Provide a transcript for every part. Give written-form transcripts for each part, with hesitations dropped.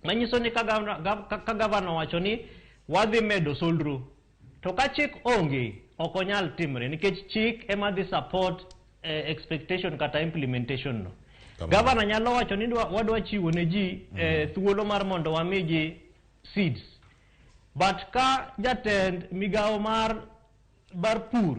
Manyiso ni ka gavana, ka gavana owacho ni wadhi medo solro, to ka chik onge, ok onyal timre nikech chik ema dhi support expectation kata implementation no. Kamano. Gavana nyalo wacho ni wadwa chiwo ne ji thuolo mar mondo wami ji seeds. But ka jatend migawo mar pur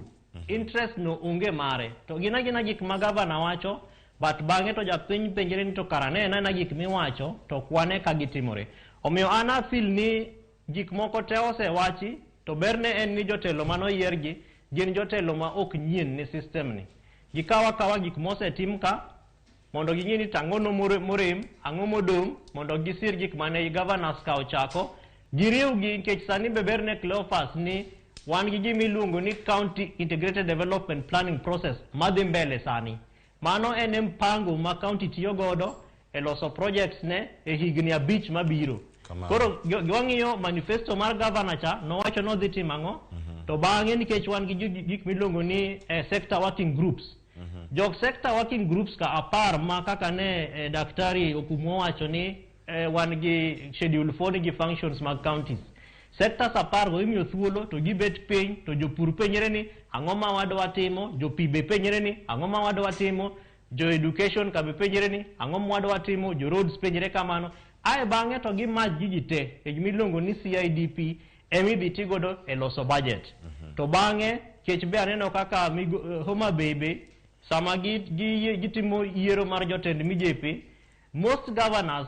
interest no onge mare, to gin agina gik ma gavana wacho, but bang'e to japiny penjre ni to kara ne en aena gik miwacho to ok wane ka gitimore. Omiyo an a feel ni gik moko te osewachi, to berne en ni jotelo manoyiergi gin jotelo ma ok nyien ni system ni. Gikawo akawa gik mosetim ka mondo ging'e ni to ang'o no morem, ang'o modong', mondo gisir gik mane governors ka ochako. Giriwgi nikech sani be berne Cleophas ni wan gi gima iluongo ni County Integrated Development Planning Process madhi mbele sani. Mano en mpango ma county tiyo godo e loso projects ne e higni 5 mabiro. Kamano. Koro wang'iyo manifesto mar governor cha, nowacho nodhi timo ang'o? To bang'e nikech wan gi gik miluongo ni sector working groups. Jok sector working groups ka 10 ma kaka ne Daktari Okumu owacho ni wan gi schedule 4 nigi functions mag counties. Sectors 10 go imiyo thuolo to gibet piny to jopur penjre ni ang'o ma wadwa timo, jopi be penjre ni ang'o ma wadwa timo, jo education ka be penjre ni ang'o ma wadwa timo, jo roads penjre kamano. Ae bang'e to gimach gigi te e gima iluongo ni CIDP ema idhi ti godo e loso budget. To bang'e kech be aneno kaka Homa Bay be sama gitimo yiero mar jotend migepe, most governors